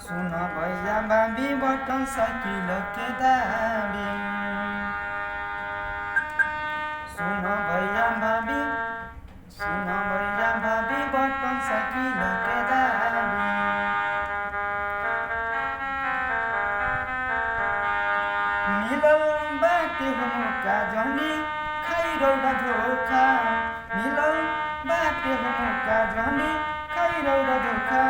सुन भैया भाभी बटन साइकिल के दाबी। सुन भैया भाभी, सुन भैया भाभी बटन साइकिल के दाबी। मिलल बाटे हो मौका जनी खाइ रौदा धोखा। मिलल बाटे हो मौका जनी खाइ रौदा धोखा।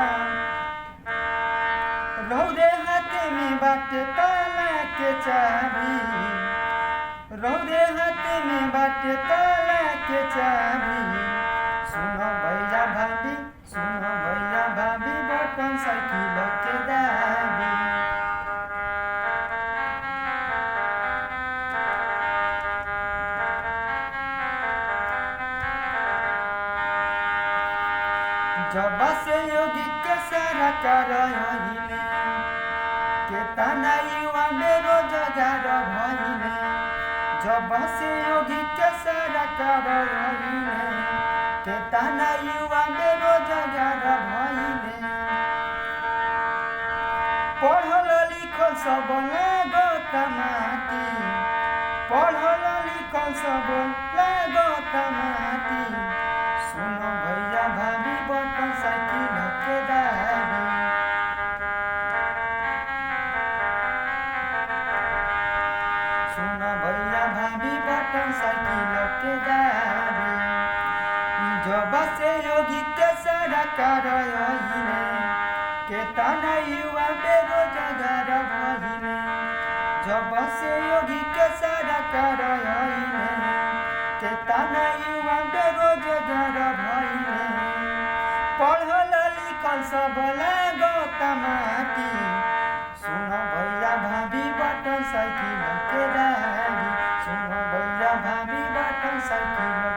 रौदे हाथे में बाटे ताला के चाबी। रौदे हाथे में बाटे ताला के चाबी। सुन भैया भाभी, सुन भैया भाभी बटन साइकिल के दाबी। जब से योगी के सरकार आइले, केतना युवा बेरोजगार भइले। जब से योगी के सरकार आइले, केतना युवा बेरोजगार भइले। पढ़ल लिखल सब लागत माटी। पढ़ल लिखल सब लागत माटी। सुन भैया भाभी बटन साइकिल के दाबी। सुन भैया भाभी बटन साइकिल के दाबी। जब से योगी के सरकार आइले, केतना युवा बेरोजगार भइले। जब से योगी के सरकार आइले, केतना युवा बेरोजगार भइले। पढ़ल लिखल सब लागत माटी। सुन भैया भाभी बटन साइकिल के दाबी। सुन भैया भाभी बटन साइकिल